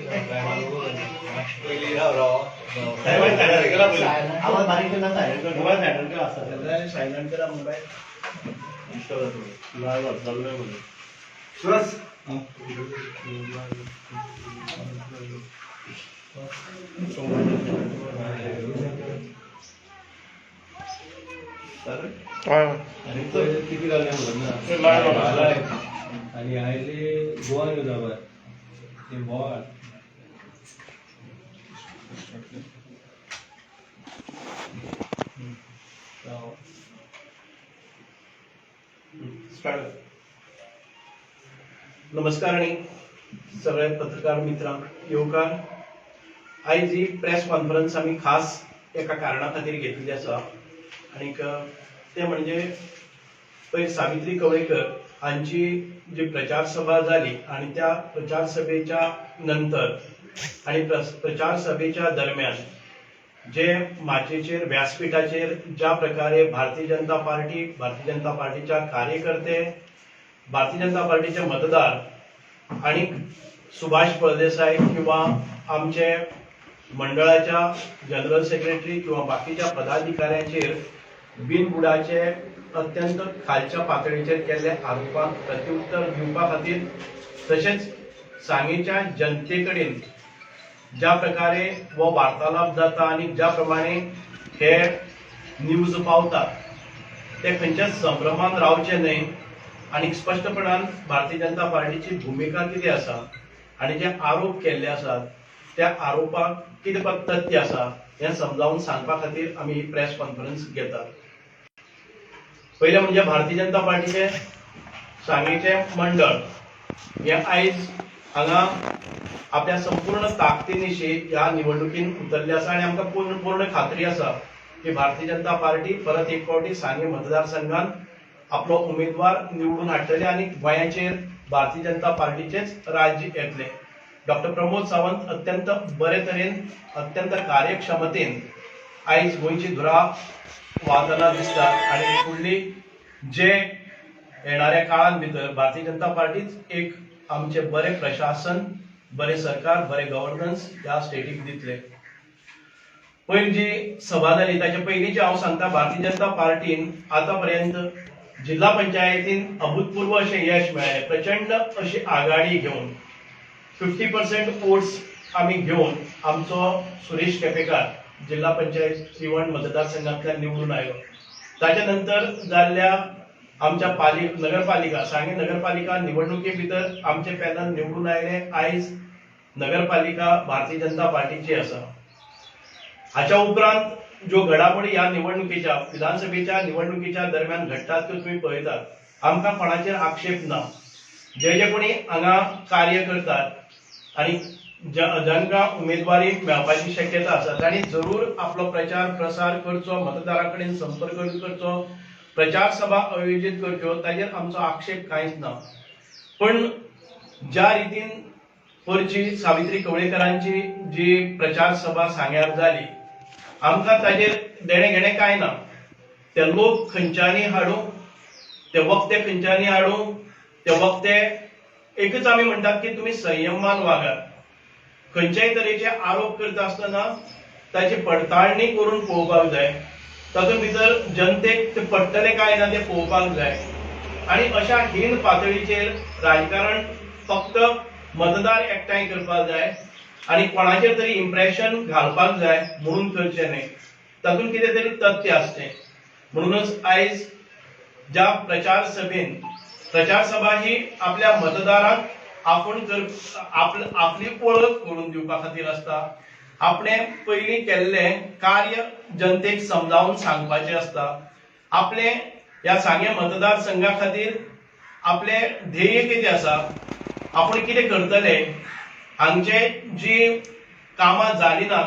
पयली राव राव. Mobile silent करा पयलीं. आवाज बारीक करना, सायलंट कर. मोबायल सायलंट कर आसता. सायलंट करा मोबायल. लायव्ह चाललंय म्हणून. सुरज. आनी पयले किती घालणे म्हणून ना. आणि आयले गोवा न्यूजा भायर ते बोवाळ. स्टार्ट. नमस्कार आणि सगळे पत्रकार मित्रांक येवकार. आयज ही प्रेस कॉन्फरन्स आमी खास एका कारणा खातीर घेतिल्ली आसा आनीक तें म्हणजे पयर सावित्री कवळेकर हांची जी प्रचार सभा जाली आनी त्या प्रचार सभेच्या नंतर आनी प्रचार सभेच्या दरम्यान जे माचयेचेर, व्यासपीठाचेर ज्या प्रकारे भारतीय जनता पार्टी, भारतीय जनता पार्टीच्या कार्यकर्ते, भारतीय जनता पार्टीचे मतदार आणि सुभाष फळदेसाय किंवा आमचे मंडळाच्या जनरल सेक्रेटरी किंवा बाकीच्या पदाधिकाऱ्यांचेर बिनबुडाचे, अत्यंत खालच्या पातळीचेर केल्ले आरोपांक प्रत्युत्तर दिवपा खातीर, तशेंच सांगेच्या जनते कडेन ज्या प्रकारे हो वार्तालाप जाता आनी ज्या प्रमाणे हे न्यूज पावतात ते खंयच्याच संभ्रमान रावचे न्हय आनी स्पश्टपणान भारतीय जनता पार्टीची भुमिका कितें आसा आनी जे आरोप केल्ले आसात त्या आरोपाक कितें तथ्य आसा हें समजावन सांगपा खातीर आमी ही प्रेस कॉन्फरन्स घेतात. पयलें म्हणजे भारतीय जनता पार्टीचें सांगेचें मंडळ हें आयज हांगा आपल्या संपूर्ण ताकदीनिशी ह्या निवडणुकीन उतरले आसा आनी आमकां पूर्ण पूर्ण खात्री आसा की भारतीय जनता पार्टी परत एक फावटी सांगे मतदारसंघात आपलो उमेदवार निवडून हाडटले आनी गोंयाचेर भारतीय जनता पार्टीचेच राज्य येतलें. डॉक्टर प्रमोद सावंत अत्यंत बरे तरेन, अत्यंत कार्यक्षमतेन आयज गोंयची धुरा वाहतना दिसता आनी फुडली जे येणाऱ्या काळान भितर भारतीय जनता पार्टीच एक आमचे बरें प्रशासन, बरें सरकार, बरें गव्हर्नन्स ह्या स्टेटीक दितले. पयर जी सभा जाली ताच्या पयलींचे हांव सांगता, भारतीय जनता पार्टीन आतां पर्यंत जिल्हा पंचायतीन अभूतपूर्व अशें यश मेळ्ळें. प्रचंड अशी आघाडी घेवन, 50% वोट्स आमी घेवन आमचो सुरेश केपेकार जिल्हा पंचायत रिवण मतदारसंघांतल्यान निवडून आयलो. ताच्या नंतर जाल्ल्या आमच्या नगरपालिका, सांगे नगरपालिका निवडणुके भितर आमचे पॅनल निवडून आयले. आयज नगरपालिका भारतीय जनता पार्टीची आसा. हाच्या उपरांत ज्यो घडामोडी ह्या निवडणुकीच्या, विधानसभेच्या निवडणुकीच्या दरम्यान घडटात त्यो तुमी पळयतात. आमकां कोणाचेर आक्षेप ना. जे जे कोणी हांगा कार्य करतात आनी जांकां उमेदवारी मेळपाची शक्यता आसा तांणी जरूर आपलो प्रचार प्रसार करचो, मतदारा कडेन संपर्क करचो, प्रचार सभा आयोजीत करच्यो, ताजेर आमचो आक्षेप कांयच ना. पण ज्या रितीन परची सावित्री कवळेकरांची जी प्रचार सभा सांग्यार जाली, आमकां ताजेर देणें घेणें कांय ना. ते लोक खंयच्यांनी हाडूं, ते वक्ते खंयच्यांनी हाडूं, ते वक्ते एकच आमी म्हणटात की तुमी संयमान वागात. खंयच्याय तरेचे आरोप करता आसतना ताची पडताळणी करून पळोवपाक जाय. तातूंत भितर जनतेक ते पडटलें काय ना तें पळोवपाक जाय. आनी अशा हीन पातळीचेर राजकारण फक्त मतदार एकठांय करपाक जाय आनी कोणाचेर तरी इम्प्रेशन घालपाक जाय म्हणून करचें न्हय. तातूंत कितें तरी तथ्य आसचें. म्हणूनच आयज ज्या प्रचार सभेन, प्रचार सभा ही आपल्या मतदारांक आपूण कर आपली वळख करून दिवपा खातीर आसता, आपणे पयलीं केल्लें कार्य जनतेक समजावन सांगपाचें आसता, आपले ह्या सांगें मतदारसंघा खातीर आपले ध्येय कितें आसा, आपूण कितें करतले, हांगचे जी कामां जालीं ना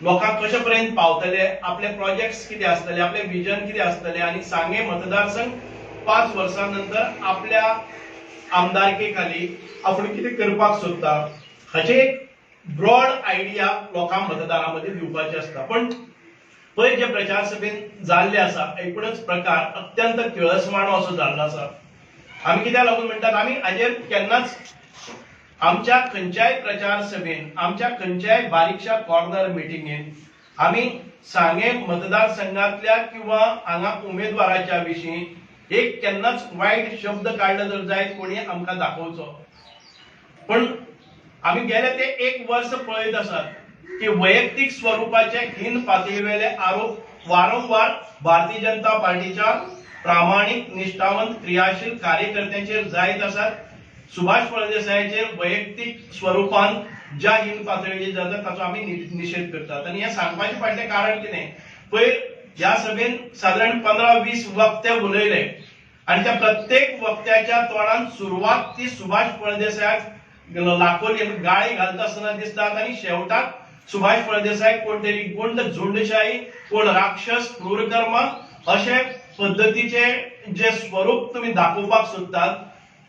लोकांक कशे पर्यंत पावतले, आपले प्रोजेक्ट्स कितें आसतले, आपले विजन कितें आसतले आनी सांगें मतदारसंघ 5 वर्सां नंतर आपल्या आमदारके खाली आपूण कितें करपाक सोदता हाचे एक ब्रॉड आयडिया लोकांक, मतदारां मदीं दिवपाची आसता. पण पयर जे प्रचार सभेन जाल्ले आसा एकूणच प्रकार अत्यंत किळसवाणो असो जाल्लो आसा. आमी कित्याक लागून म्हणटात, आमी हाजेर केन्नाच आमच्या खंयच्याय प्रचार सभेन, आमच्या खंयच्याय बारीकशा कॉर्नर मिटिंगेन आमी सांगें मतदारसंघातल्या किंवा हांगा उमेदवाराच्या विशीं एक केन्नाच वायट शब्द काडलो जर जायत कोणी आमकां दाखोवचो. पण आमी गेले ते एक वर्स पळयत आसात की वैयक्तीक स्वरुपाचे हीन पातळीवेले आरोप वारंवार भारतीय जनता पार्टीच्या प्रामाणीक, निष्ठावंत, क्रियाशील कार्यकर्त्यांचेर जायत आसात. सुभाष फळदेसायाचेर वैयक्तीक स्वरुपान ज्या हीन पातळीचेर जाता ताचो आमी निशेध करतात. आनी हें सांगपाचें फाटलें कारण कितें, पयर ह्या सभेन सादारण 15-20 वक्ते उलयले आनी त्या प्रत्येक वक्त्याच्या तोंडान सुरवात ती सुभाष फळदेसायाक लाखोली गाळी घालता आसतना दिसतात आनी शेवटाक सुभाष फळदेसाय कोण तरी गुंड, झुंडशाही, कोण राक्षस, क्रूरकर्म अशे पद्दतीचे जे स्वरूप तुम्ही दाखोवपाक सोदतात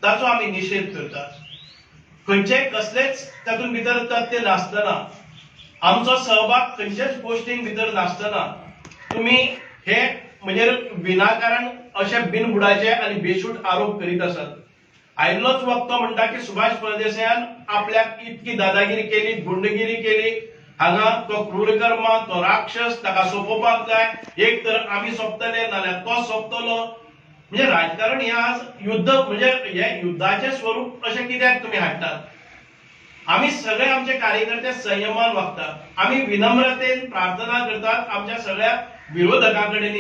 ताचो आमी निशेध करतात. खंयचे कसलेच तातूंत भितर तथ्य नासतना, आमचो सहभाग खंयच्याच गोश्टीन भितर नासतना तुम्ही हे म्हणजे विनाकारण अशे बिनबुडाचे आनी बेशूट आरोप करीत आसात. आयिल्लोच वक्तो म्हणटा की सुभाष फळदेसायान आपल्याक इतकी दादागिरी केली, गुंडगिरी केली, हांगा तो क्रूरकर्मा, तो राक्षस, ताका सोंपोवपाक जाय, एक तर आमी सोंपतले नाल्यार तो सोंपतलो. म्हणजे राजकारण हें आज युद्ध, म्हणजे हे युद्धाचें स्वरूप अशें कित्याक तुमी हाडटात? आमी सगळे आमचे कार्यकर्ते संयमान वागतात, आमी विनम्रतेन प्रार्थना करतात आमच्या सगळ्या विरोधकां कडेन,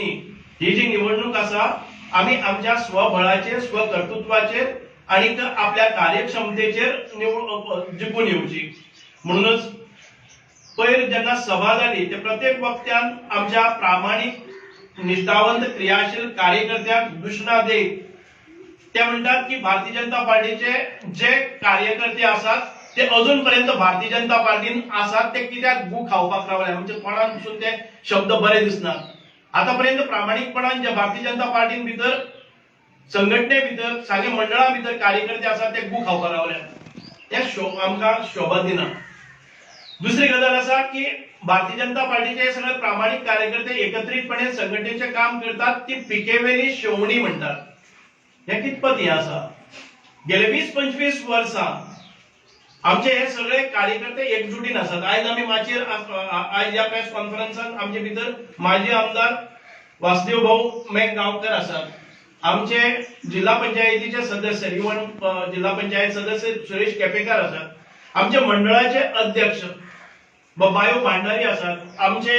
ही जी निवडणूक आसा आमी आमच्या स्वबळाचेर, स्वकर्तृत्वाचेर आनी आपल्या कार्यक्षमतेचेर निवड जिखून येवची. म्हणूनच पयर जेन्ना सभा जाली ते प्रत्येक वक्त्यान आमच्या प्रामाणीक, निष्ठावंत, क्रियाशील कार्यकर्त्यांक दुशणां देत ते म्हणटात की भारतीय जनता पार्टीचे जे कार्यकर्ते आसात ते अजून पर्यंत भारतीय जनता पार्टीन आसात, ते कित्याक गू खावपाक रावले? आमच्या तोंडान पसून ते शब्द बरे दिसनात. आतापर्यंत प्रामाणीकपणान जे भारतीय जनता पार्टीन भितर, संघटने भितर, सांगे मंडळा भितर कार्यकर्ते आसात ते गू खावपाक रावले, ते आमकां शोभा दिना. दुसरी गजाल आसा की भारतीय जनता पार्टीचे सगळे प्रामाणीक कार्यकर्ते एकत्रितपणे संघटनेचे काम करतात ती पिकेवेली शेवणी म्हणटात. हे कितपत हें आसा? गेले 20-25 वर्सां आमचे हे सगळे कार्यकर्ते एकजुटीन आसात. आयज आमी माचयेर, आयज ह्या प्रेस कॉन्फरन्सान आमचे भितर माजी आमदार वासुदेव भाऊ मेंग गांवकर आसात, आमचे जिल्हा पंचायतीचे सदस्य, रिवण जिल्हा पंचायत सदस्य सुरेश केपेकार आसात, आमचे मंडळाचे अध्यक्ष बायो भांडारी आसात, आमचे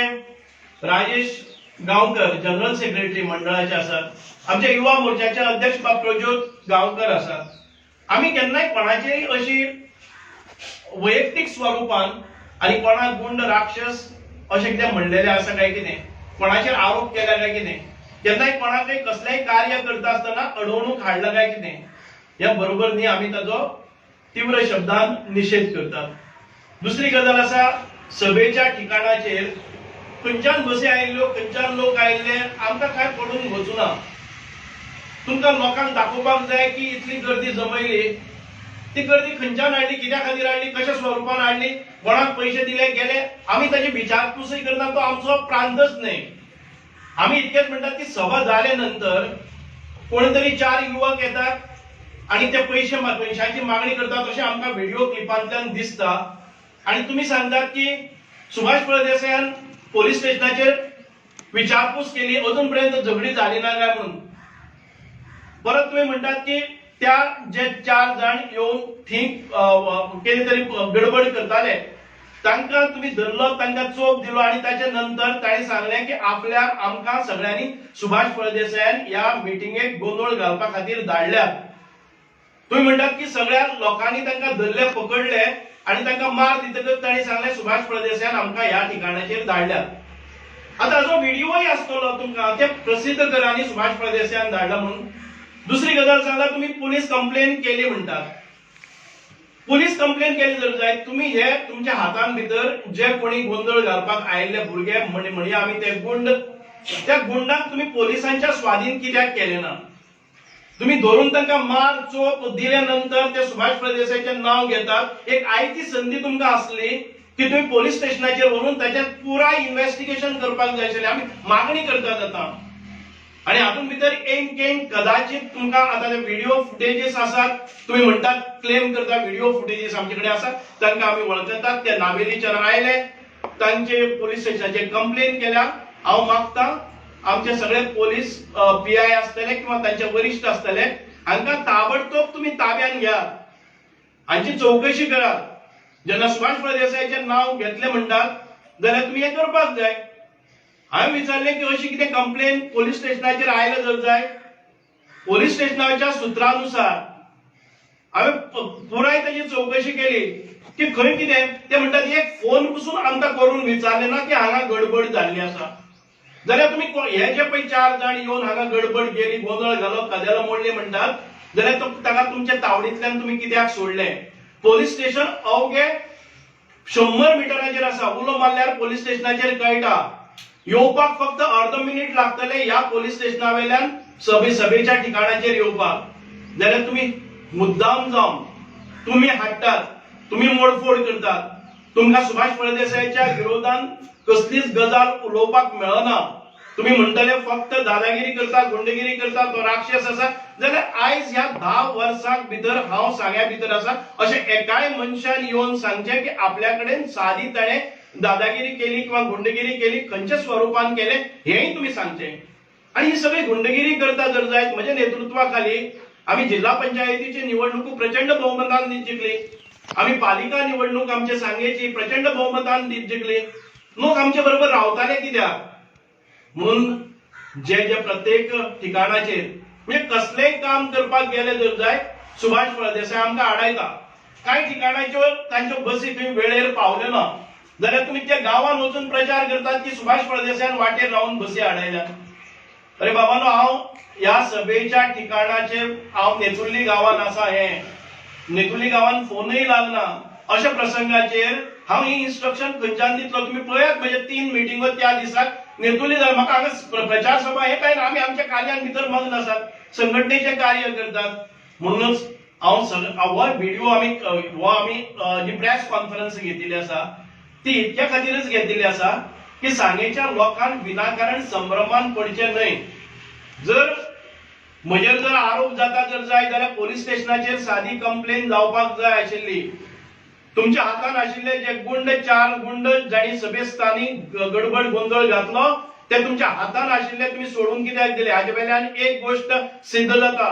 राजेश गांवकर जनरल सेक्रेटरी मंडळाचे आसात, आमचे युवा मोर्चाचे अध्यक्ष बाब प्रज्योत गांवकर आसात. आमी केन्नाय कोणाचेय अशी वैयक्तीक स्वरुपान आनी कोणाक गुंड, राक्षस अशें कितें म्हणलेलें आसा काय कितें, कोणाचेर आरोप केला काय कितें, केन्नाय कोणाकय कसलेंय कार्य करता आसतना अडवणूक हाडला काय कितें, हें बरोबर न्ही. आमी ताचो तीव्र शब्दान निशेध करतात. दुसरी गजाल आसा, सभेच्या ठिकाणाचेर खंयच्यान बसी आयिल्ल्यो, खंयच्यान लोक आयिल्ले आमकां कांय पडून वचूना. तुमकां लोकांक दाखोवपाक जाय की इतली गर्दी जमयली, ती गर्दी खंयच्यान हाडली, कित्या खातीर हाडली, कशा स्वरुपान हाडली, कोणाक पयशे दिले गेले, आमी ताची विचारपूसय करना. तो आमचो प्रांतच न्हय. आमी इतकेच म्हणटात की सभा जाले नंतर कोण तरी 4 युवक येतात आणि ते पैशांची मागणी करतात अशें आमकां व्हिडिओ क्लिपांतल्यान दिसता. आणि तुमी सांगतात की सुभाष फळदेसायान पोलीस स्टेशनाचेर विचारपूस केली, अजून पर्यंत झगडी जाली ना काय म्हणून. परत तुम्ही म्हणटात की त्या जे 4 जाण येवन थंय कितें तरी गडबड करताले तांकां तुमी धरलो, तांकां चोप दिलो आनी ताच्या नंतर तांणी सांगलें की आपल्याक आमकां सगळ्यांनी सुभाष फळदेसायान ह्या मिटिंगेक गोंदळ घालपा खातीर धाडल्यात. तुम्ही म्हणटात की सगळ्या लोकांनी तांकां धरले, पकडले आनी तांकां मार दितकच तांणी सांगलें सुभाष फळदेसायान आमकां ह्या ठिकाणाचेर धाडल्यात. आतां हाजो व्हिडिओय आसतलो तुमकां, ते प्रसिद्ध करा आनी सुभाष फळदेसायान धाडला म्हणून. दुसरी गजाल सांगता, तुम्ही पोलीस कंप्लेन केली म्हणटात. पोलीस कंप्लेन केली जर जायत, तुम्ही हे तुमच्या हातान भितर जे कोणी गोंदळ घालपाक आयिल्ले भुरगे म्हणया आमी ते गुंड, त्या गुंडांक तुम्ही पोलिसांच्या स्वाधीन कित्याक केले ना? तुम्ही धरून तांकां मार चोप दिल्या नंतर ते सुभाष फळदेसायाचें नांव घेतात. एक आयती संदी तुमकां आसली की तुम्ही पोलीस स्टेशनाचेर व्हरून ताचेर पुराय इन्व्हेस्टिगेशन करपाक जाय आशिल्लें. आमी मागणी करतात आतां. आणि हातून भितर एक एक कदाचित तुमकां आतां ते व्हिडिओ फुटेजीस आसात, तुमी म्हणटात, क्लेम करता व्हिडिओ फुटेजीस आमचे कडेन आसात, तांकां आमी वळखतात, ते नावेलीच्यान आयले, तांचे पोलीस स्टेशनाचेर कंप्लेन केल्या. हांव मागता आमचे सगळे पोलीस पीआय आसतले किंवा तांचे वरिश्ठ आसतले, हांकां ताबडतोब तुमी ताब्यान घेयात, हांची चवकशी करात. जेन्ना सुभाष फळदेसायाचें नांव घेतलें म्हणटात जाल्यार तुमी हें करपाक जाय. हांवें विचारलें की अशी कितें कंप्लेन पोलीस स्टेशनाचेर आयलें जर जाय, पोलीस स्टेशनाच्या सुत्रानुसार हांवें पुराय ताची चवकशी केली की खंय कितें. ते म्हणटात एक फोन पसून आमकां करून विचारलें ना की हांगा गडबड जाल्ली आसा. जाल्यार तुमी हे जे पळय चार जाण येवन हांगा गडबड केली, गोंदळ घालो, कदेलां मोडली म्हणटात, जाल्यार ताका तुमच्या तावडींतल्यान तुमी कित्याक सोडलें? पोलीस स्टेशन अवघे 100 मिटराचेर आसा. उलो मारल्यार पोलीस स्टेशनाचेर कळटा. येवपाक फक्त अर्द मिनीट लागतले ह्या पोलीस स्टेशना वयल्यान सभेच्या ठिकाणाचेर येवपाक. जाल्यार तुमी मुद्दाम जावन तुमी हाडटात, तुमी मोडफोड करतात. तुमकां सुभाष फळदेसायाच्या विरोधान कसलीच गजाल उलोवपाक मेळना. तुमी म्हणटले फक्त दादागिरी करता, गुंडगिरी करता, तो राक्षस आसा. जाल्यार आयज ह्या 10 वर्सां भितर हांव सांग्या भितर आसा, अशें एकाय मनशान येवन सांगचें की आपल्या कडेन सादी ताणें दादागिरी केली किंवा गुंडगिरी केली, खंयच्या स्वरुपान केलें हेंय तुमी सांगचें. आणि ही सगळी गुंडगिरी करता जर जायत, म्हज्या नेतृत्वा खाली आमी जिल्हा पंचायतीची निवडणूक प्रचंड बहुमतान जिखली, आमी पालिका निवडणूक आमच्या सांगेची प्रचंड बहुमतान जिखली. लोक आमचे बरोबर रावताले कित्याक? म्हणून जे जे प्रत्येक ठिकाणाचेर म्हणजे कसलेंय काम करपाक गेले जर जाय, सुभाष फळदेसाय आमकां आडायता. कांय ठिकाणाच्यो तांच्यो बसी थंय वेळेर पावल्यो ना जाल्यार तुमी त्या गांवान वचून प्रचार करतात की सुभाष फळदेसायान वाटेर रावन बसी आडायल्यात. अरे बाबानो, हांव ह्या सभेच्या ठिकाणाचेर, हांव नेतुर्ली गांवान आसा, हे नेतुर्ली गांवान फोनय लागना. अशा प्रसंगाचेर हांव ही इन्स्ट्रक्शन खंयच्यान दितलो? तुमी पळयात म्हजे 3 मिटिंगो त्या दिसाक नेतुर्ली जाल्या. म्हाका हांगा प्रचार सभा हे काय ना, आमी आमच्या कार्यान भितर मग्न आसात, संघटनेचें कार्य करतात. म्हणूनच हांव हो व्हिडिओ आमी, हो आमी जी प्रेस कॉन्फरन्स घेतिल्ली आसा ती इतक्या खातीरच घेतिल्ली आसा की सांगेच्या लोकांक विनाकारण संभ्रमान पडचें न्हय. जर म्हजेर जर आरोप जाता जर जाय जाल्यार पोलीस स्टेशनाचेर सादी कंप्लेन जावपाक जाय आशिल्ली. तुमच्या हातान आशिल्ले जे गुंड, 4 गुंड जांणी सभेस्थानी गडबड गोंदळ घातलो, ते तुमच्या हातान आशिल्ले, तुमी सोडून कित्याक दिले? हाजे वेल्यान एक गोश्ट सिद्ध जाता,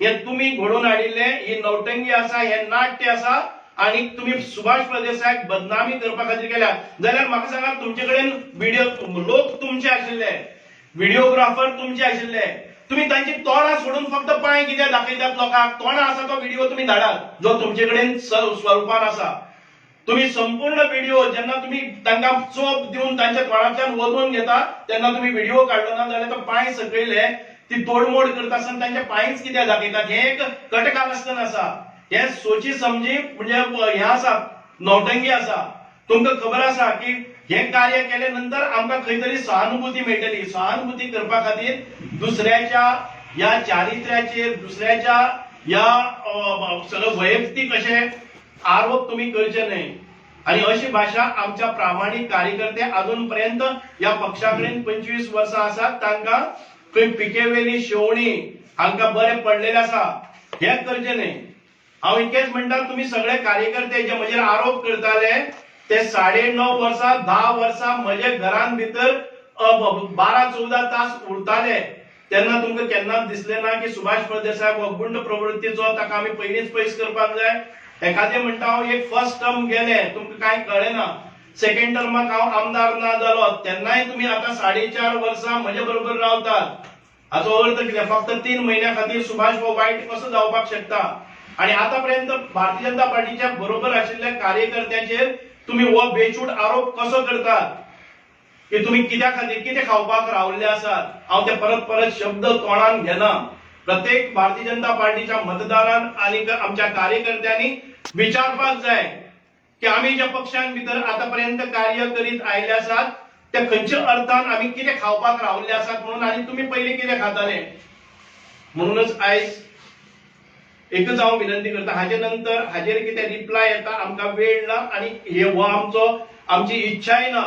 हे तुमी घडोवन हाडिल्ले ही नौटंकी आसा, हे नाट्य आसा आणि तुमी सुभाष फळदेसायाक बदनामी करपा खातीर केल्या. जाल्यार म्हाका सांगात, तुमचे कडेन व्हिडिओ लोक तुमचे आशिल्ले, व्हिडिओग्राफर तुमचे आशिल्ले, तुम्ही तांची तोंडां सोडून फक्त पांय कित्याक दाखयतात लोकांक? तोंडां आसा तो व्हिडिओ तुम्ही धाडात जो तुमचे कडेन स्वरुपान आसा. तुम्ही संपूर्ण व्हिडिओ जेन्ना तुम्ही तांकां चोप दिवन तांच्या तोंडांतल्यान वदोवन घेता तेन्ना तुम्ही व्हिडिओ काडलो ना जाल्यार तो पांय सकयले ती तोडमोड करता आसतना तांचे पांयच कित्याक दाखयतात? हें एक कटकारस्थान आसा. हे सोची समजी म्हणजे हें आसा, नौटंकी आसा. तुमकां खबर आसा की हें कार्य केले नंतर आमकां खंय तरी सहानुभूती मेळटली. सहानुभूती करपा खातीर दुसऱ्याच्या ह्या चारित्र्याचेर, दुसऱ्याच्या ह्या सगळं वैयक्तीक अशे आरोप तुम्ही करचे न्हय. आणि अशी भाशा आमच्या प्रामाणीक कार्यकर्ते अजून पर्यंत ह्या पक्षा कडेन 25 वर्सां आसात, तांकां खंय पिकेवेली शेवणी हांकां बरें पडलेलें आसा. हें करचें न्हय. हांव इतकेंच म्हणटा, तुमी सगळे कार्यकर्ते जे म्हजेर आरोप करताले ते 9.5 वर्सां, 10 वर्सां म्हजे घरान भितर 12-14 तास उरताले तेन्ना तुमकां केन्नाच दिसलें ना की सुभाष फळदेसाय हो गुंड प्रवृत्तीचो, ताका आमी पयलींच पयस करपाक जाय? एखादें म्हणटा हांव एक फर्स्ट टर्म गेले, तुमकां कांय कळ्ळें ना. सेकंड टर्माक हांव आमदार ना जालो तेन्नाय तुमी आतां 4.5 वर्सां म्हजे बरोबर रावतात. हाचो अर्थ कितें? फक्त 3 म्हयन्या खातीर सुभाष हो वायट कसो जावपाक शकता? आणि आतापर्यंत भारतीय जनता पार्टीच्या बरोबर आशिल्ल्या कार्यकर्त्यांचेर तुम्ही हो बेछूट आरोप कसो करतात की तुम्ही कित्या खातीर कितें खावपाक रावल्ले आसात? हांव ते परत परत शब्द तोंडान घेना. प्रत्येक भारतीय जनता पार्टीच्या मतदारान आनी आमच्या कार्यकर्त्यांनी विचारपाक जाय की आमी ज्या पक्षान भितर आतापर्यंत कार्य करीत आयिल्ले आसात ते खंयच्या अर्थान आमी कितें खावपाक रावल्ले आसात म्हणून, आनी तुमी पयलीं कितें खाताले? म्हणूनच आयज एकच हांव विनंती करता, हाजे नंतर हाजेर कितें रिप्लाय येता आमकां वेळ ना आनी हे हो आमचो आमची इच्छाय ना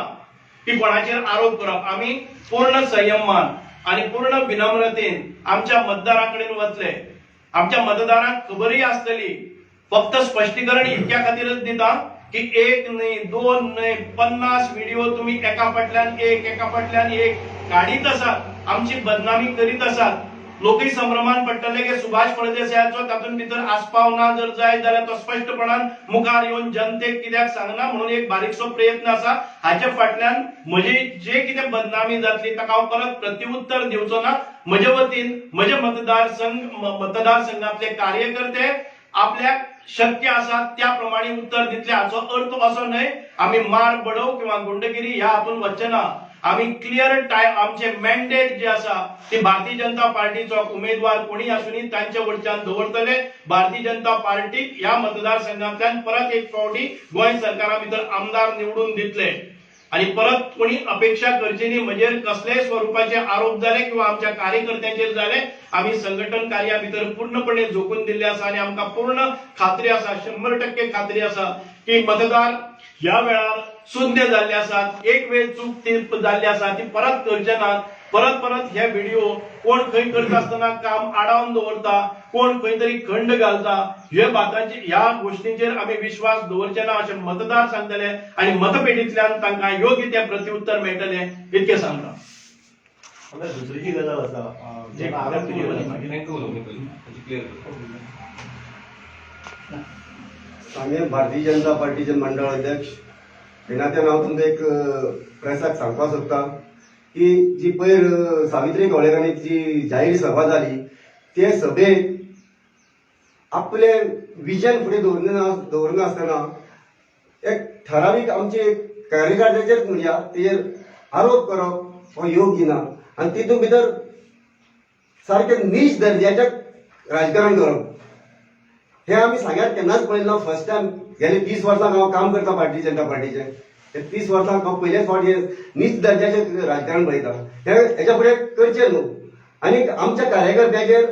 की कोणाचेर आरोप करप. आमी पूर्ण संयमान आनी पूर्ण विनम्रतेन आमच्या मतदारां कडेन वतले. आमच्या मतदारांक खबरय आसतली. फक्त स्पश्टीकरण इतक्या खातीरच दिता की एक न्हय, दोन न्हय, 50 व्हिडिओ तुम्ही एका फाटल्यान एक, एका फाटल्यान एक काडीत आसात, आमची बदनामी करीत आसात. लोकय संभ्रमान पडटले की सुभाष फळदेसायाचो तातूंत भितर आस्पाव ना जर जायत जाल्यार तो स्पश्टपणान मुखार येवन जनतेक कित्याक सांगना म्हणून एक बारीकसो प्रयत्न आसा. हाचे फाटल्यान म्हजी जे कितें बदनामी जातली ताका हांव परत प्रत्युत्तर दिवचो ना. म्हजे वतीन म्हजे मतदारसंघातले कार्यकर्ते आपल्याक शक्य आसा त्या प्रमाणे उत्तर दितले. हाचो अर्थ असो न्हय आमी मार बडोव किंवा गुंडगिरी ह्या हातून वचचे ना. आमी क्लियर टायम आमचे मॅन्डेट जे आसा ती भारतीय जनता पार्टीचो उमेदवार कोणी आसूनी तांच्या वटच्यान दवरतले. भारतीय जनता पार्टीक ह्या मतदारसंघांतल्यान परत एक फावटी गोंय सरकारा भितर आमदार निवडून दितले आणि परत कोणी अपेक्षा करची न्ही म्हजेर कसलेय स्वरुपाचे आरोप जाले किंवा आमच्या कार्यकर्त्यांचेर जाले. आमी संघटन कार्या भितर पूर्णपणे झोकून दिल्ले आसा आणि आमकां पूर्ण खात्री आसा, 100% खात्री आसा की मतदार ह्या वेळार सुज्ञ जाल्ले आसात. एक वेळ चूक ती जाल्ली आसा ती परत करचे नात. परत परत हे व्हिडिओ कोण खंय करता आसतना काम आडावन दवरता, कोण खंय तरी खंड घालता, हे बातांचे ह्या गोष्टींचेर आमी विश्वास दवरचे ना अशें मतदार सांगतले आणि मतपेटींतल्यान तांकां योग्य तें प्रत्युत्तर मेळटलें इतकें सांगता. आमदार, दुसरी जी गजाल आसा, जेन्ना आरोप केले. तांकां उलोवंक पयलीं ताची क्लियर. सांगें भारतीय जनता पार्टीचे मंडळ अध्यक्ष हे नात्यान हांव तुमकां एक प्रेसाक सांगपाक सोदता की जी पयर सावित्री कवळेकारांनी जी जाहीर सभा जाली ते सभेक आपले विजन फुडें दवरनासतना एक ठरावीक आमचे कार्यकर्त्याचेर म्हणया तेजेर आरोप करप हो योग्य ना आनी तितून भितर सारकें नीच दर्जाचें राजकारण करप हे आमी सांग्यार केन्नाच पळयलें ना. फर्स्ट टायम गेले 30 वर्सां हांव काम करता भारतीय जनता पार्टीचें. हे 30 वर्सां हांव पयलेच फावट हे नीच दर्जाचें राजकारण पळयता. हे हेच्या फुडें करचें न्हू आनी आमच्या कार्यकर्त्याचेर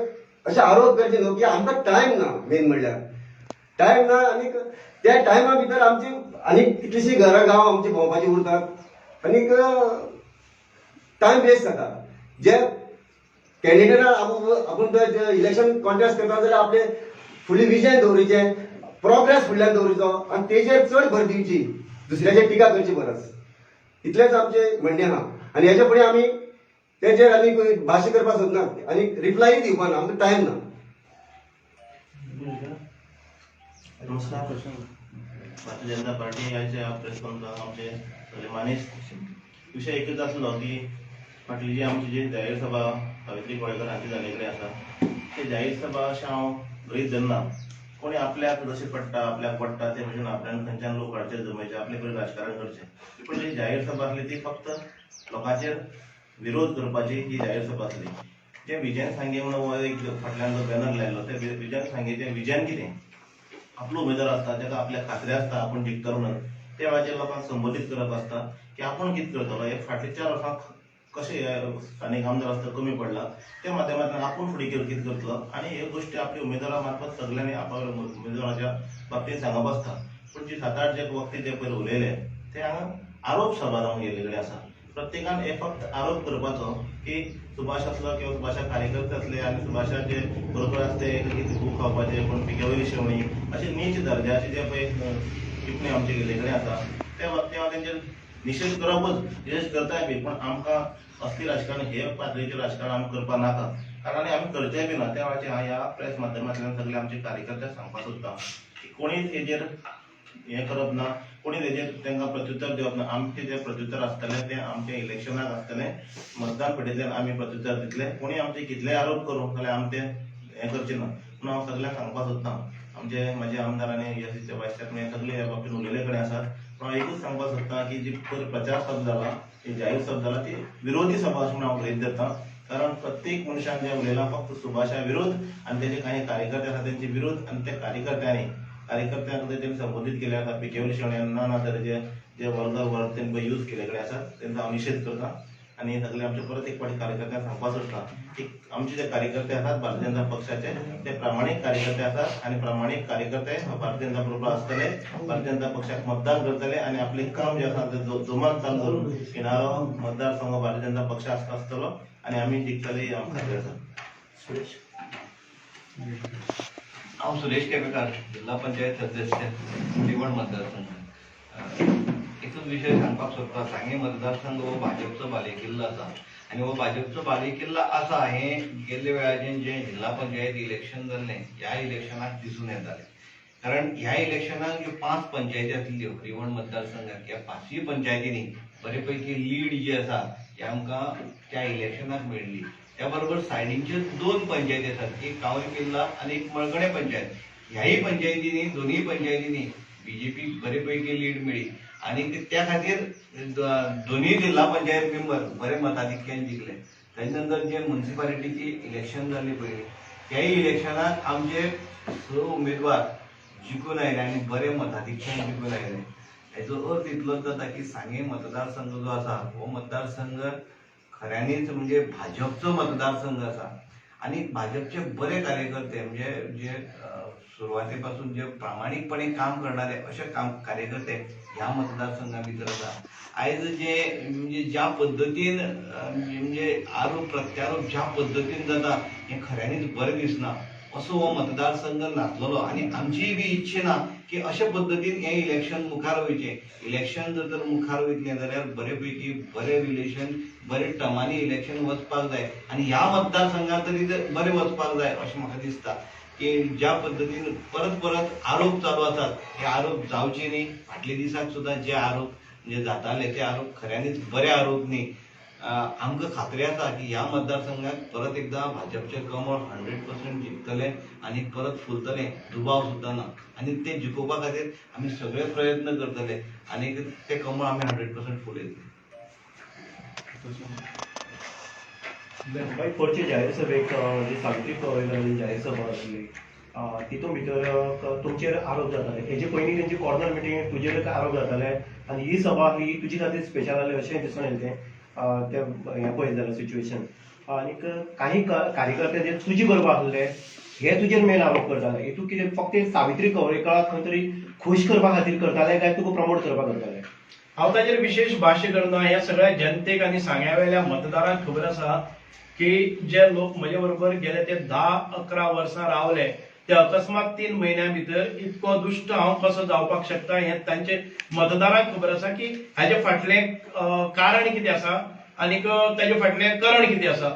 अशे आरोप करचे न्हू की आमकां टायम ना. मेन म्हणल्यार टायम ना आनी त्या टायमा भितर आमची आनी कितलीशीं घरां गांव आमची भोंवपाची उरतात आनीक टायम वेस्ट जाता. जे कॅन्डिडेटान आपूण इलेक्शन कॉन्टेस्ट करता जाल्यार आपले फुडली विजन दवरिचें, प्रोग्रेस फुडल्यान दवरिचो आनी तेजेर चड भर दिवची दुसऱ्याचेर टिका करची परस. इतलेंच आमचें म्हणणें आहा आनी हेच्या फुडें आमी तेजेर आनी भाश्य करपाक सोदना आनी रिप्लाय दिवपाना, आमकां टायम ना. नमस्कार. भारतीय जनता पार्टी आयच्या प्रेस कॉन्फरन्स आमचे सगळे मानेस्त. विशय एकच आसलो की फाटली जी आमची जी जाहीर सभा सावित्री कवळेकर हांची जाल्ले कडेन आसा, ते जाहीर सभा अशें हांव गृहीत धरना. कोणी आपल्याक जशें पडटा, आपल्याक पडटा ते भशेन आपल्यान खंयच्यान लोक हाडचे, जमयचे, आपले कडेन राजकारण करचें. पूण जी जाहीर सभा आसली ती फक्त लोकांचेर विरोध करपाची ही जाहीर सभा आसली. जे विजन सांगे म्हणून हो एक फाटल्यान जो बॅनर लायलो, ते विजन सांगेचें विजन कितें? आपलो उमेदवार आसता ताका आपल्या खात्री आसता आपूण जिखतलो म्हणून, त्या वेळाचेर लोकांक संबोधीत करप आसता की आपूण कितें करतलो, हे फाटल्या 4 वर्सां कशें हे स्थानीक आमदार आसता कमी पडला, त्या माध्यमांतल्यान आपूण फुडें कितें करतलो आनी ह्यो गोश्टी आपल्या उमेदवारा मार्फत सगल्यांनी आपल्या उमेदवाराच्या बाबतींत सांगप आसता. पूण जी 7-8 जे वक्ते जे पयर उलयले ते हांगा आरोप सभा जावन गेल्ले कडेन आसा. प्रत्येकान हे फक्त आरोप करपाचो की सुभाष आसलो किंवा सुभाषा कार्यकर्ते आसले आनी सुभाषाचे बरोबर आसते की भूक खावपाचे कोण पिक्या वयली शेवणी अशे नीच दर्जाचे जे पळय टिप्पणी आमचे गेल्ले कडेन आसा, त्या बाबतींत हांव तेंचेर निशेध करपच, निशेध करताय बी. पूण आमकां असली राजकारण, हे पातळीचें राजकारण आमी करपाक नाका, कारण आनी आमी करचें बी ना. त्या वेळाचेर हांव ह्या प्रेस माध्यमांतल्यान सगळे आमचे कार्यकर्ते सांगपाक सोदता की कोणीच हेजेर हें करप ना, कोणी तेजेर तांकां प्रत्युत्तर दिवप ना. आमचें जें प्रत्युत्तर आसतलें तें आमचें इलेक्शनाक आसतलें, मतदान पेटींतल्यान आमी प्रत्युत्तर दितले. कोणी आमचे कितलेय आरोप करूं जाल्यार आमी तें हें करचें ना. पूण हांव सगल्यांक सांगपाक सोदता, आमचे म्हाजे आमदार आनी एससीचे वायस चेअरमॅन सगळे ह्या बाबतींत उलयले कडेन आसात. पूण हांव एकूच सांगपाक सोदता की जी पयर प्रचार सभा जाला, ती जाहीर सभा जाला, ती विरोधी सभा अशें म्हणून हांव गृहीत धरता. कारण प्रत्येक मनशान जें उलयलां फक्त सुभाषा विरोध आनी तेजे काही कार्यकर्ते आसा तेंचे विरोध आनी त्या कार्यकर्त्यांक तेणी संबोधीत केले आसा पिकेवली शेवण्या ना ना तरेचे जे वल्गर वर्ड तेणी पळय यूज केले कडेन आसात, तेंचो हांव निशेध करता. आनी सगळे आमचे परत एक फावटी कार्यकर्त्यांक सांगपाक सोदता की आमचे जे कार्यकर्ते आसात भारतीय जनता पक्षाचे ते प्रामाणीक कार्यकर्ते आसात आनी प्रामाणीक कार्यकर्ते भारतीय जनता बरोबर आसतले, भारतीय जनता पक्षाक मतदान करतले आनी आपलें काम जें आसा तें जोमान चालू धरून येणारो मतदारसंघ भारतीय जनता पक्ष आसतलो आनी आमी जिखतले ही आमकां खात्री आसा. सुरेश. हांव सुरेश केपेकार, जिल्हा पंचायत सदस्य, रिवण मतदारसंघ. एकूच विशय सांगपाक सोदता. सांगें मतदारसंघ हो भाजपचो बालेकिल्लो आसा आनी हो भाजपचो बालेकिल्लो आसा हें गेल्ले वेळाचेर जें जिल्हा पंचायत इलेक्शन जाल्लें ह्या इलेक्शनाक दिसून येतालें. कारण ह्या इलेक्शनाक ज्यो 5 पंचायती आसल्यो रिवण मतदारसंघात, ह्या 5 पंचायतींनी बरे पैकी लीड जी आसा ही आमकां त्या इलेक्शनाक मेळ्ळी. त्या बरोबर सायडींच्यो 2 पंचायती आसात, एक कावरी किल्ला आनी एक मळकणे पंचायत. ह्याय पंचायतींनी, दोनूय पंचायतींनी बीजेपीक बरे पैकी लीड मेळ्ळी आनी त्या खातीर दोनूय जिल्हा पंचायत मेंबर बरे मताधिक्यान जिखले. ताजे नंतर जे मुन्सिपालिटीची इलेक्शन जाली पळय, त्याय इलेक्शनाक आमचे 6 उमेदवार जिखून आयले आनी बरे मताधिक्यान जिखून आयले. हेजो अर्थ इतलोच जाता की सांगें मतदारसंघ जो आसा हो मतदारसंघ खऱ्यांनीच म्हणजे भाजपचो मतदारसंघ आसा आनी भाजपचे बरे कार्यकर्ते म्हणजे जे सुरवाते पासून जे प्रामाणीकपणे काम करणारे अशे काम कार्यकर्ते ह्या मतदारसंघा भितर आसा. आयज जे म्हणजे ज्या पद्दतीन म्हणजे आरोप प्रत्यारोप ज्या पद्दतीन जाता हें खऱ्यांनीच बरें दिसना. असो हो मतदारसंघ नासलेलो आनी आमचीय बी इच्छा ना की अशे पद्दतीन हें इलेक्शन मुखार वयचें. इलेक्शन जर तर मुखार वयतलें जाल्यार बरे पैकी बरे रिलेशन बरे टर्मांनी इलेक्शन वचपाक जाय आनी ह्या मतदारसंघात तरी बरें वचपाक जाय अशें म्हाका दिसता. की ज्या पद्दतीन परत परत आरोप चालू आसात हे आरोप जावचे न्ही. फाटल्या दिसाक सुद्दां जे आरोप जे जाताले ते आरोप खऱ्यांनीच बरे आरोप न्ही. आमकां खात्री आसा की ह्या मतदारसंघात परत एकदां भाजपचें कमळ 100% जिखतलें आनी परत फुलतलें, दुबाव सुद्दां ना. आनी तें जिखोवपा खातीर आमी सगळे प्रयत्न करतले आनी तें कमळ आमी 100% फुलयतले. बाई, परचे जाहीर सभेक जी सावित्री कवळेकरांची जाहीर सभा आसली तितून भितर तुमचेर आरोप जाताले. हेजे पयलीं तेंची कॉर्नर मिटींग तुजेर आरोप जाताले आनी ही सभा ही तुजी खातीर स्पेशल आसली अशें दिसून येयलें तें हें पळयत जाल्यार सिच्युएशन. आनीक काही कार्यकर्ते जे तुजे बरोबर आसले हे तुजेर मेन आरोप करताले. हेतून कितें फक्त सावित्री कवळेकराक खंय तरी खूश करपा खातीर करताले काय तुका प्रमोट करपाक करताले? हांव ताजेर विशेश भाश्य करना. ह्या सगळ्या जनतेक आनी सांग्यावेल्या मतदारांक खबर आसा की जे लोक म्हजे बरोबर गेले ते 10-11 वर्सां रावले ते अकस्मात 3 म्हयन्या भितर इतको दुश्ट हांव कसो जावपाक शकता हें तांचे मतदारांक खबर आसा की हाजे फाटलें कारण कितें आसा आनीक ताजे फाटलें करण कितें आसा.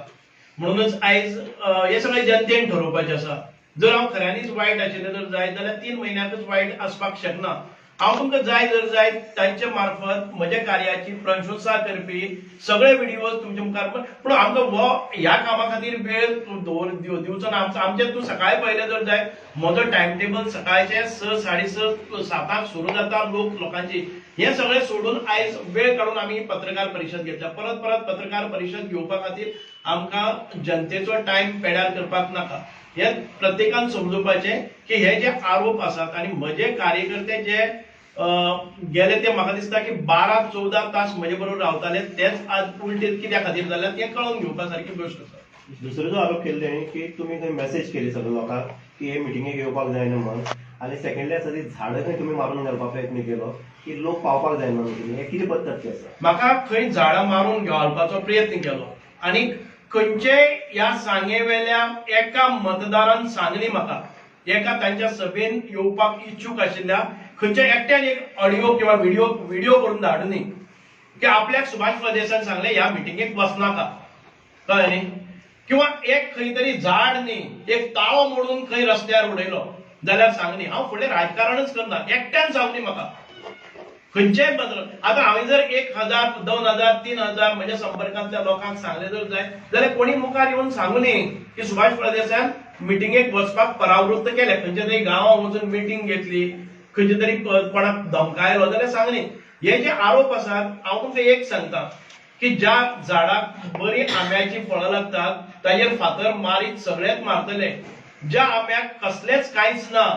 म्हणूनच आयज हें सगळें जनतेन ठरोवपाचें आसा. जर हांव खऱ्यांनीच वायट आशिल्लें जर जायत जाल्यार 3 म्हयन्याकच वायट आसपाक शकना. हांव तुमकां जाय जर जाय तांचे मार्फत म्हज्या कार्याची प्रशंसा करपी सगळे व्हिडियोज तुमच्या मुखार. पूण आमकां हो ह्या कामा खातीर वेळ दिवचो ना. आमचें तूं सकाळी पळयलें जर जाय म्हजो टायम टेबल सकाळचे 6, 6:30, 7 सुरू जाता लोकांची. हें सगळें सोडून आयज वेळ काडून आमी पत्रकार परिशद घेतल्या. परत परत पत्रकार परिशद घेवपा खातीर आमकां जनतेचो टायम पेड्यार करपाक नाका. हें प्रत्येकान समजुपाचें की हे जे आरोप आसात आनी म्हजे कार्यकर्ते जे गेले ते म्हाका दिसता की 12-14 तास म्हजे बरोबर रावताले तेच आज उलटे कित्या खातीर जाल्यार तें कळोवन घेवपा सारकी गोश्ट आसा. दुसरो जो आरोप केल्ले तेणी की तुमी खंय मॅसेज केली सगळ्या लोकांक की हे मिटिंगेक येवपाक जायना म्हणून, आनी सेकंडली आसा ती झाडां खंय तुमी मारून घालपाक प्रयत्न केलो की लोक पावपाक जायना मिटिंगेक, हें कितें पद्दत आसा? म्हाका खंय झाडां मारून घालपाचो प्रयत्न केलो आनी खंयचेय ह्या सांगेवेल्या एका मतदारान सांगली म्हाका एका तांच्या सभेन येवपाक इच्छूक आशिल्ल्या खंयच्या एकट्यान एक ऑडियो किंवा व्हिडिओ करून धाडू न्ही की आपल्याक सुभाष फळदेसायान सांगलें ह्या मिटिंगेक वचनाका, कळ्ळें न्ही? किंवा एक खंय तरी झाड न्ही एक ताळो मोडून खंय रस्त्यार उडयलो जाल्यार सांगनी. हांव फुडलें राजकारणच करना. एकट्यान सांगनी म्हाका खंयचेय बदल. आतां हांवें जर 1000, 2000, 3000 म्हज्या संपर्कांतल्या लोकांक सांगलें जर जाय जाल्यार कोणी मुखार येवन सांगू न्ही की सुभाष फळदेसायान मिटिंगेक वचपाक परावृत्त केलें, खंयच्या तरी गांवां वचून मिटींग घेतली, खंयच्या तरी कोणाक धमकायलो जाल्यार सांगली. हे जे आरोप आसात हांव तुमकां एक सांगता की ज्या झाडाक बरी आंब्याची फळां लागतात ताजेर फातर मारीत सगळेच मारतले. ज्या आंब्याक कसलेच कांयच ना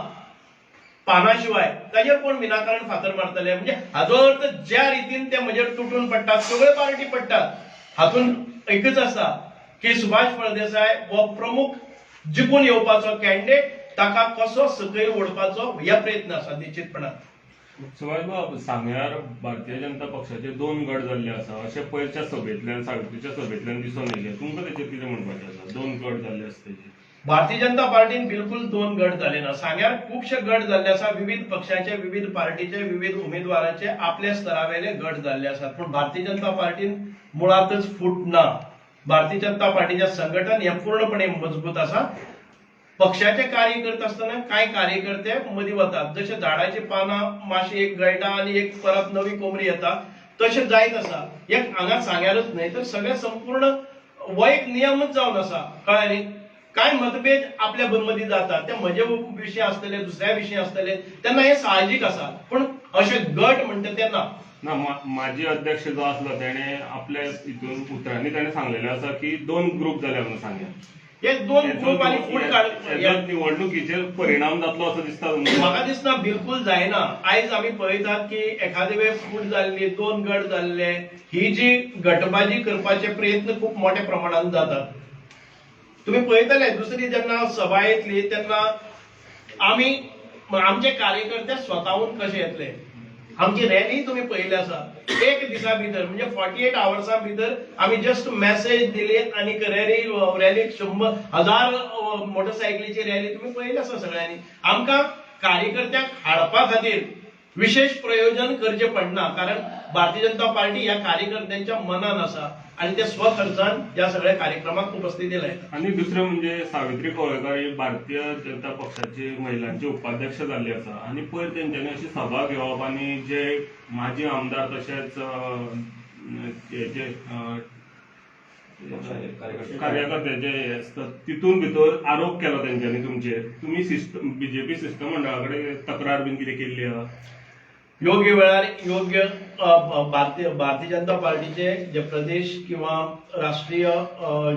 पाना शिवाय ताजेर कोण विनाकारण फातर मारतले? म्हणजे हाजो अर्थ ज्या रितीन ते म्हजेर तुटून पडटात सगळे पार्टी पडटात. हातूंत एकच आसा की सुभाष फळदेसाय हो प्रमुख जिखून येवपाचो कॅन्डिडेट, ताका कसो सकयल ओडपाचो हे प्रयत्न आसा निश्चितपणान. सुभाष बाब, सांग्यार भारतीय जनता पक्षाचे दोन गट जाल्ले आसा अशें पयरच्या सभेंतल्यान, सावित्रीच्या सभेंतल्यान दिसून येयलें. तुमकां तेचेर कितें म्हणपाचें आसा? दोन गट जाल्ले आसा तेजे. भारतीय जनता पार्टीन बिलकुल दोन गट जाले ना. सांग्यार खुबशे गट जाल्ले आसा. विविध पक्षाचे, विविध पार्टीचे, विविध उमेदवारांचे आपल्या स्तरावेले गट जाल्ले आसात, पूण भारतीय जनता पार्टीन मुळातच फूट ना. भारतीय जनता पार्टीचें संघटन हें पूर्णपणे मजबूत आसा. पक्षाचे कार्य करत आसतना कांय कार्यकर्ते मदीं वतात, जशे झाडाची पानां मातशी एक गळटा आनी एक परत नवी कोमरी येता, तशें जायत आसा. एक हांगा सांग्यारच न्हय तर सगळे संपूर्ण हो एक नियमच जावन आसा, कळ्ळें न्ही? कांय मतभेद आपल्या मदीं जातात, ते म्हजे विशीं आसतले, दुसऱ्या विशीं आसतले, तेन्ना हें साहजीक आसा, पूण अशे गट म्हणटा ते ना. ना, माजी अध्यक्ष जो आसलो तेणे आपल्या हितून उतरांनी तेणे सांगलेलें आसा की दोन ग्रुप जाले म्हणून सांग्यार. हे दोन ग्रुप आनी फूट काड हेचो निवडणुकीचेर परिणाम जातलो असो दिसता तुमकां? म्हाका दिसना, बिलकुल जायना. आयज आमी पळयतात की एखादे वेळ फूट जाल्ली, दोन गट जाल्ले, ही जी गटबाजी करपाचे प्रयत्न खूब मोठ्या प्रमाणात जातात. तुम्ही पळयतले, दुसरी जेन्ना सभा येतली तेन्ना आमी आमचे कार्यकर्ते स्वताहून कशे येतले. आमची रॅली तुमी पळयली आसा, एक दिसा भितर म्हणजे 48 आवर्सां भितर आमी जस्ट मॅसेज दिली आनी रॅली रॅलीक 100,000 मोटरसायकलीची रॅली तुमी पळयली आसा सगळ्यांनी. आमकां कार्यकर्त्यांक हाडपा खातीर विशेष प्रयोजन करचें पडना, कारण भारतीय जनता पार्टी ह्या कार्यकर्त्यांच्या मनान आसा आनी ते स्वखर्चान ह्या सगळ्या कार्यक्रमाक उपस्थिती लायतात. आनी दुसरें म्हणजे सावित्री कवळेकार ही भारतीय जनता पक्षाची महिलांची उपाध्यक्ष जाल्ली आसा आनी पयर तेंच्यांनी अशी सभा घेवप आनी जे माजी आमदार तशेंच हे जे कार्यकर्ते जे हे आसतात तितून भितर आरोप केलो तेंच्यांनी तुमचेर. तुमी सिस्टम बीजेपी शिश्टमंडळा कडेन तक्रार बीन कितें केल्ली आहा? योग्य वेळार योग्य भारतीय भारतीय जनता पार्टीचे जे प्रदेश किंवा राष्ट्रीय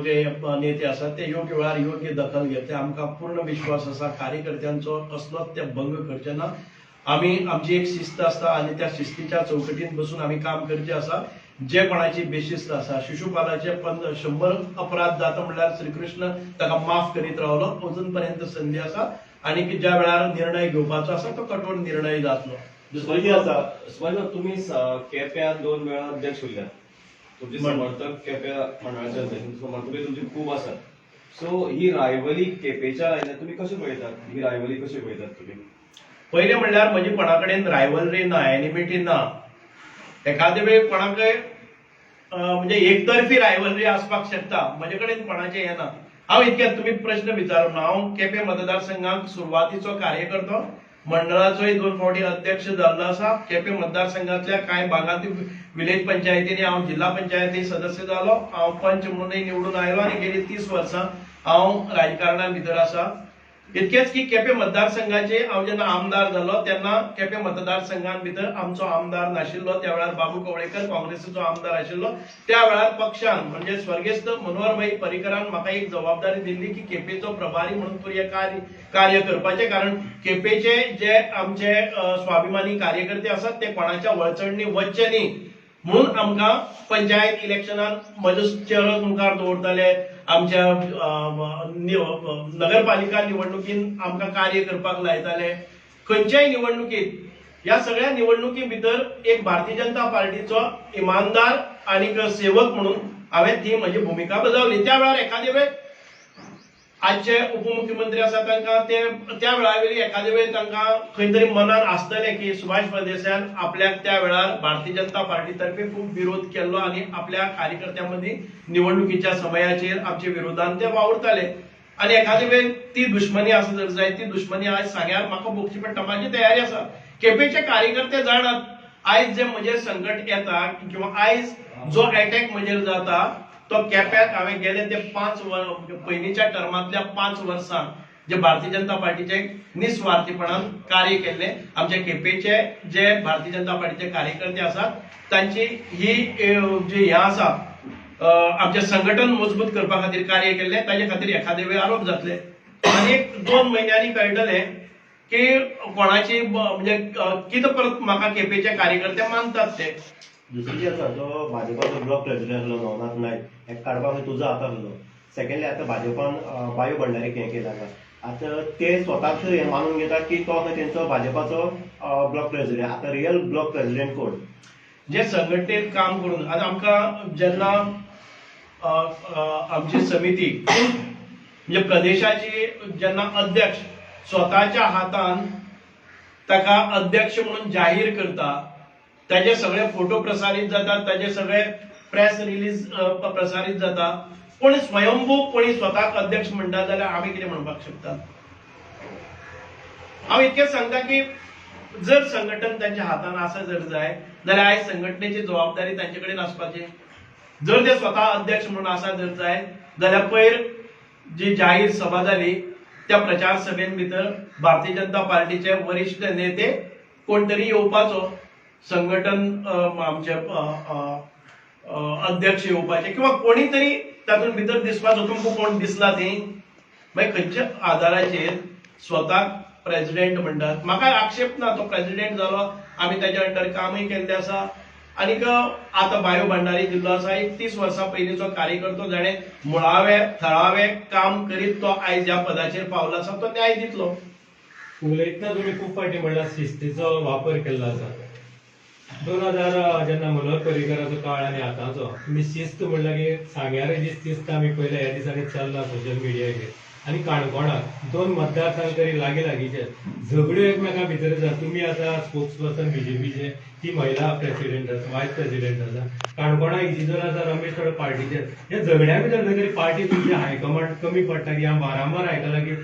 जे नेते आसात ते योग्य वेळार योग्य दखल घेतले. आमकां पूर्ण विश्वास आसा, कार्यकर्त्यांचो कसलोच ते भंग करचे ना. आमी आमची एक शिस्त आसता आनी त्या शिस्तीच्या चौकटीन बसून आमी काम करचें आसा. जे कोणाची बेशिस्त आसा, शिशुपालाचे 100 अपराध जाता म्हणल्यार श्रीकृष्ण ताका माफ करीत रावलो. अजून पर्यंत संदी आसा आनी ज्या वेळार निर्णय घेवपाचो आसा तो कठोर निर्णय जातलो. दुसरो जी आसा, सुभाष बाब, तुम्ही केप्यां दोन वेळा अध्यक्ष उरल्यात. तुमचे समर्थक केप्या मंडळाचे अध्यक्ष, समर्थकूय तुमचे खूब आसात. सो ही रायवली केपेच्या लायनार तुमी कशें पळयतात? ही रायवली कशी पळयतात तुमी? पयलें म्हणल्यार म्हजी कोणा कडेन रायवलरी ना, एनिमिटी ना. एखादे वेळ कोणाकय म्हणजे एकतर्फी रायवलरी आसपाक शकता, म्हजे कडेन कोणाचें हें ना. हांव इतक्यात तुमी प्रश्न विचारून, हांव केपें मतदारसंघाक सुरवातीचो कार्यकर्तो, मंडळाचोय दोन फावटी अध्यक्ष जाल्लो आसा. केपें मतदारसंघातल्या कांय भागांत विलेज पंचायतींनी हांव जिल्हा पंचायती सदस्य जालो. हांव पंच म्हणूनय निवडून आयलो आनी गेली 30 वर्सां हांव राजकारणा भितर आसा. इतकेच की केपें मतदारसंघाचे हांव जेन्ना आमदार जालो तेन्ना केपें मतदारसंघान भितर आमचो आमदार नाशिल्लो. त्या वेळार बाबू कवळेकर काँग्रेसीचो आमदार आशिल्लो. त्या वेळार पक्षान म्हणजे स्वर्गेस्त मनोहरभाई पर्रीकरान म्हाका एक जबाबदारी दिल्ली की केपेंचो प्रभारी म्हणून तूं हें कार्य करपाचें, कारण केपेंचे जे आमचे स्वाभिमानी कार्यकर्ते आसात ते कोणाच्या वळचणनी वचचे न्ही म्हणून आमकां पंचायत इलेक्शनान म्हजो चेहरो मुखार दवरताले. आमच्या नगरपालिका निवडणुकीन आमकां कार्य करपाक लायताले. खंयच्याय निवडणुकीत, ह्या सगळ्या निवडणुकी भितर एक भारतीय जनता पार्टीचो इमानदार आनी सेवक म्हणून हांवें ती म्हजी भुमिका बजावली. त्या वेळार एखादे वेळ आजचे उपमुख्यमंत्री आसा तांकां ते त्या वेळावेली एखादे वेळ तांकां खंय तरी मनान आसतलें की सुभाष फळदेसायान आपल्याक त्या वेळार भारतीय जनता पार्टी तर्फे खूब विरोध केल्लो आनी आपल्या कार्यकर्त्यां मदीं निवडणुकीच्या समयाचेर आमच्या विरोधान ते वावुरताले आनी एखादे वेळ ती दुश्मनी आसा जर जाय, ती दुश्मनी आयज सांग्यार म्हाका भोगची पडटा. म्हाजी तयारी आसा. केपेंचे कार्यकर्ते जाणात, आयज जे म्हजेर संकट येता किंवा आयज जो एटॅक म्हजेर जाता तो केप्याक हांवें गेले ते 5 पयलींच्या टर्मांतल्या 5 वर्सां जे भारतीय जनता पार्टीचे निस्वार्थीपणान कार्य केल्लें, आमच्या केपेंचे जे भारतीय जनता पार्टीचे कार्यकर्ते आसात तांची ही जी हें आसा, आमचें संघटन मजबूत करपा खातीर कार्य केल्लें, ताजे खातीर एखादे वेळ आरोप जातले आनी एक 2 म्हयन्यांनी कळटलें की कोणाची म्हणजे कितें परत म्हाका केपेंचे कार्यकर्ते मानतात ते. दुसरी जी आसा, जो भाजपाचो ब्लॉक प्रेसिडेंट आसलो नवनाथ नायक, हेका काडपाक तुजो हात आसलो. सेकंडली, आतां भाजपान बायो भंडारीक हें केलां. आतां ते स्वताक हें मानून घेतात की तो तेंचो भाजपाचो ब्लॉक प्रेसिडेंट. आतां रियल ब्लॉक प्रेसिडेंट कोण? जे संघटनेत काम करून आतां आमकां जेन्ना आमची समिती, म्हणजे प्रदेशाची जेन्ना अध्यक्ष स्वताच्या हातान ताका अध्यक्ष म्हणून जाहीर करता, ताजे सगळे फोटो प्रसारीत जातात, ताजे सगळे प्रेस रिलीज प्रसारीत जाता, पूण स्वयंभू कोणी स्वताक अध्यक्ष म्हणटा जाल्यार आमी कितें म्हणपाक शकता? हांव इतकेंच सांगता की जर संघटन तांच्या हातान आसा जर जाय जाल्यार आयज संघटनेची जबाबदारी तांचे कडेन आसपाची. जर ते स्वता अध्यक्ष म्हणून आसा जर जाय जाल्यार पयर जी जाहीर सभा जाली, त्या प्रचार सभेन भितर भारतीय जनता पार्टीचे वरिश्ठ नेते कोण तरी येवपाचो, संघटन आमचे अध्यक्ष येवपाचे किंवा कोणी तरी तातूंत भितर दिसपाचो. तुमकां कोण दिसला ती? मागीर खंयच्या आधाराचेर स्वताक प्रेसिडेंट म्हणटात? म्हाका आक्षेप ना, तो प्रेसिडेंट जालो, आमी ताच्या अंडर कामूय केल्लें आसा. आनीक आतां बायो भंडारी दिल्लो आसा, एक 30 वर्सां पयलींचो कार्यकर्तो, जाणें मुळावे थळावे काम करीत तो आयज ह्या पदाचेर पावलो आसा, तो न्याय दितलो. उलयतना तुमी खूब फावटी म्हणल्यार शिस्तीचो वापर केल्लो आसा. 2000 जेन्ना मनोहर पर्रीकराचो काळ आनी आतांचो, तुमी शिस्त म्हणल्यार की सांग्यार जी शिस्त आमी पयल्या ह्या दिसांनी चल्ला सोशल मिडियाचेर आनी काणकोणाक दोन मतदारसंघ तरी लागीं लागींचे झगड्यो एकमेकां भितर आसा. तुमी आतां स्पोक्स पर्सन बीजेपीचे, ती महिला प्रेसिडेंट आसा, वायस प्रेसिडेंट आसा. काणकोणा इजिदोर आसा, रमेश थोडो पार्टीचे. ह्या झगड्या भितर खंय तरी पार्टी तुमची हायकमांड कमी पडटा की हांव वारंवार आयकलां की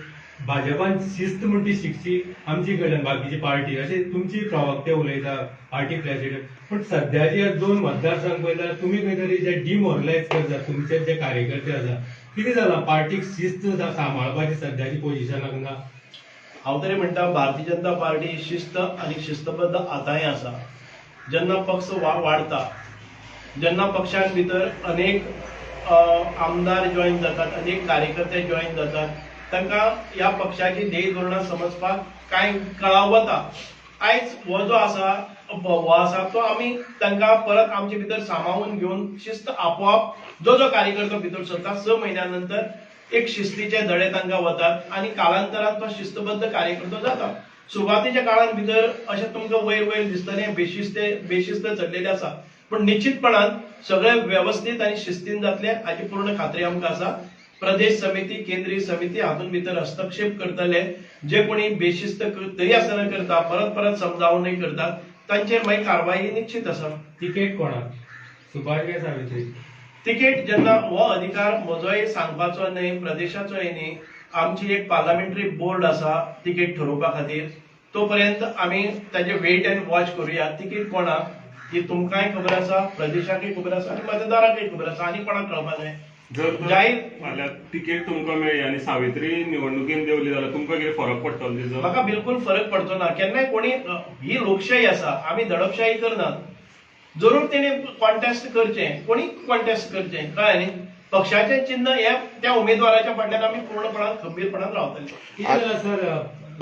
भाजपान शिस्त म्हण ती शिकची आमची कडल्यान बाकीची पार्टी, अशें तुमची प्रवक्ते उलयता, पार्टी प्रेसिडेंट. पूण सद्याचे ह्या दोन मतदारसंघ पळयल्यार तुमी खंय तरी जे डिमोरलायज करता तुमचे जे कार्यकर्ते आसा. कितें जालां पार्टीक शिस्त सांबाळपाची सद्याची पोजिशनाक ना? हांव तरी म्हणटा, भारतीय जनता पार्टी शिस्त आनी शिस्तबद्ध आतांय आसा. जेन्ना पक्ष वाडता, जेन्ना पक्षान भितर अनेक आमदार जॉयन जातात, अनेक कार्यकर्ते जॉयन जातात, तांकां ह्या पक्षाची ध्येय धोरणां समजपाक कांय कळाव वता. आयज हो जो आसा, हो आसा तो आमी तांकां परत आमचे भितर सामावून घेवन शिस्त आपोआप जो जो कार्यकर्तो भितर सरता, 6 म्हयन्या नंतर एक शिस्तीचे धडे तांकां वतात आनी कालांतरान तो शिस्तबद्ध कार्यकर्तो जाता. सुरवातीच्या काळान भितर अशें तुमकां वयर वयर दिसतलें, बेशिस्त चल्लेलें आसा, पूण निश्चितपणान सगळें वेवस्थीत आनी शिस्तीन जातलें हाची पूर्ण खात्री आमकां आसा. प्रदेश समिती, केंद्रीय समिती हातूंत भितर हस्तक्षेप करतले. जे कोणी बेशिस्त तरी आसतना करता, परत परत समजावनूय करतात, तांचेर मागीर कारवाई निश्चित आसा. तिकेट कोणाक, सुभाष काय सावित्री? तिकेट जेन्ना हो अधिकार म्हजोय सांगपाचो न्हय, प्रदेशाचोय न्ही. आमची एक पार्लमेंटरी बोर्ड आसा तिकेट ठरोवपा खातीर. तो पर्यंत आमी ताजे वेट अँड वॉच करुया. तिकेट कोणाक ही तुमकांय खबर आसा, प्रदेशाकय खबर आसा आनी मतदारांकय खबर आसा, आनी कोणाक कळपा जाय. जर तर जाहीर फाल्यां तिकेट तुमकां मेळ्ळी आनी सावित्री निवडणुकीन देंवली जाल्यार तुमकां कितें फरक पडटलो तिजो? म्हाका बिलकुल फरक पडचो ना केन्नाय. कोणी ही लोकशाही आसा, आमी दडपशाही करनात. जरूर तेणे कॉन्टेस्ट करचें, कोणी कॉन्टेस्ट करचें, कळ्ळें न्ही? पक्षाचें चिन्ह हे त्या उमेदवाराच्या फाटल्यान आमी पूर्णपणान खंबीरपणान रावतले. कितें जालां सर,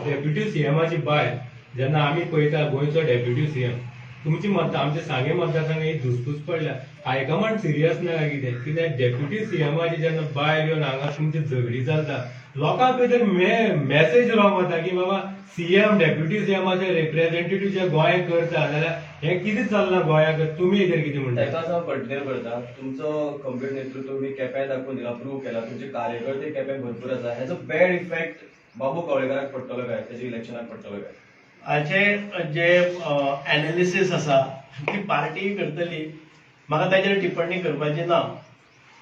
डेप्युटी सीएमाची बायल जेन्ना आमी पळयता, गोंयचो डेप्युटी सीएम, तुमची मतां आमच्या सांगे मतदारसंघात ही धुसफूस पडल्या. हायकमांड सिरियस ना काय कितें? कित्याक डेप्युटी सीएमाची जेन्ना बायल येवन हांगा तुमची झगडी चलता, लोकांक खंय तरी मॅसेज रॉंग वता की बाबा सीएम, डेप्युटी सीएमाचे रिप्रेझेंटेटिव्ह जे गोंयांत करता जाल्यार हें कितें चल्लां गोंयांत? तुमी हेजेर कितें म्हणटा? ताकाच हांव कंटिन्यू करता. तुमचो कंप्लीट नेतृत्व तुमी केप्यां दाखोवन दिला, प्रूव केला. तुमचे कार्यकर्ते केप्यां भरपूर आसा. हेजो बॅड इफेक्ट बाबू कवळेकाराक पडटलो काय, तेच्या इलेक्शनाक पडटलो काय? हाचे जे एनालिसीस आसा ती पार्टी करतली, म्हाका ताजेर टिप्पणी करपाची ना.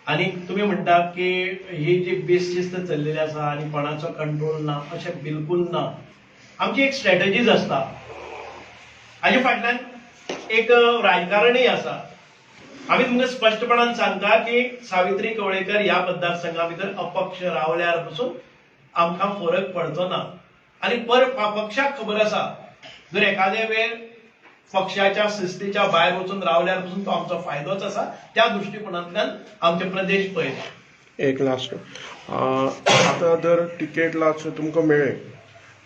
आनी तुमी म्हणटा की ही जी बेशिस्त चल्लेली आसा आनी कोणाचो कंट्रोल ना, अशें बिलकुल ना. आमची एक स्ट्रॅटजीज आसता, हाजे फाटल्यान एक राजकारणय आसा. आमी तुमकां स्पश्टपणान सांगता की सावित्री कवळेकर ह्या मतदारसंघा भितर अपक्ष रावल्यार पसून आमकां फरक पडचो ना. आनी पर पक्षाक खबर आसा, जर एखादे वेळ पक्षाच्या शिस्तीच्या भायर वचून रावल्यार पसून तो आमचो फायदोच आसा. त्या दृश्टिकोनांतल्यान आमचे प्रदेश पळयता. एक लास्ट, आतां जर तिकेट लास्ट तुमकां मेळ्ळें,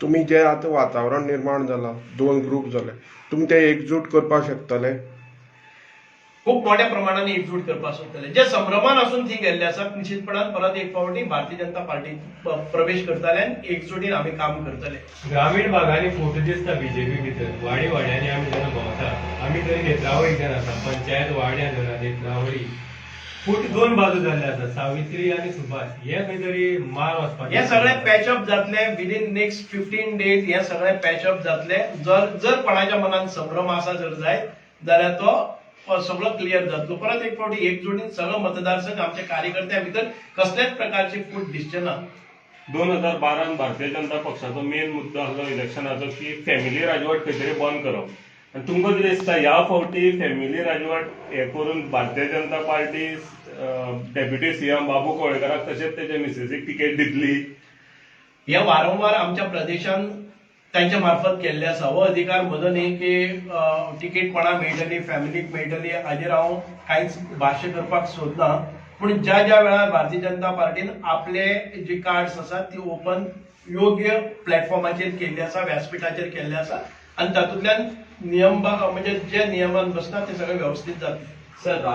तुमी जे आतां वातावरण निर्माण जाला, दोन ग्रूप जाले, तुमी ते एकजूट करपाक शकतले? खूब मोठ्या प्रमाणान एकजूट करपाक सोदतले. जे संभ्रमान आसून थंय गेल्ले आसात, निश्चितपणान परत एक फावटी भारतीय जनता पार्टीत प्रवेश करतले आनी एकजुटीन आमी काम करतले. ग्रामीण भागांनी फूट दिसता बीजेपी भितर. वाडी वाड्यांनी आमी जेन्ना भोंवता, आमी जरी नेत्रावळी आसा, पंचायत वाड्या धरा नेत्रावळी, फूट दोन बाजू जाल्ले आसा, सावित्री आनी सुभाष, हे खंय तरी मार वचपाचे. हे सगळे पॅचअप जातले विदीन नेक्स्ट 15 डेज. हे सगळे पॅचअप जातले. जर जर कोणाच्या मनात संभ्रम आसा जर जायत जाल्यार तो सगळो क्लियर जातलो. परत एक फावटी एकजुटीन सगळो मतदारसंघ आमच्या कार्यकर्त्या भितर कसल्याच प्रकारची फूट दिसचे ना. 2012 भारतीय जनता पक्षाचो मेन मुद्दो आसलो इलेक्शनाचो की फॅमिली राजवट खंय तरी बंद करप. आनी तुमकां कितें दिसता, ह्या फावटी फॅमिली राजवट हे करून Bharatiya Janata party deputy CM बाबू कवळेकराक तशेंच तेजे मिसेसीक तिकेट दितली? हे वारंवार आमच्या प्रदेशान तांच्या मार्फत केल्ले आसा. हो अधिकार म्हजो न्ही की तिकेट कोणाक मेळटली, फॅमिलीक मेळटली, हाजेर हांव कांयच भाश्य करपाक सोदना. पूण ज्या ज्या वेळार भारतीय जनता पार्टीन आपले जी कार्ड्स आसात ती ओपन योग्य प्लॅटफॉर्माचेर केल्ली आसा, व्यासपिठाचेर केल्ले आसा आनी तातूंतल्यान नियम म्हणजे जे नियमान बसता ते सगळे वेवस्थीत जातले. सर.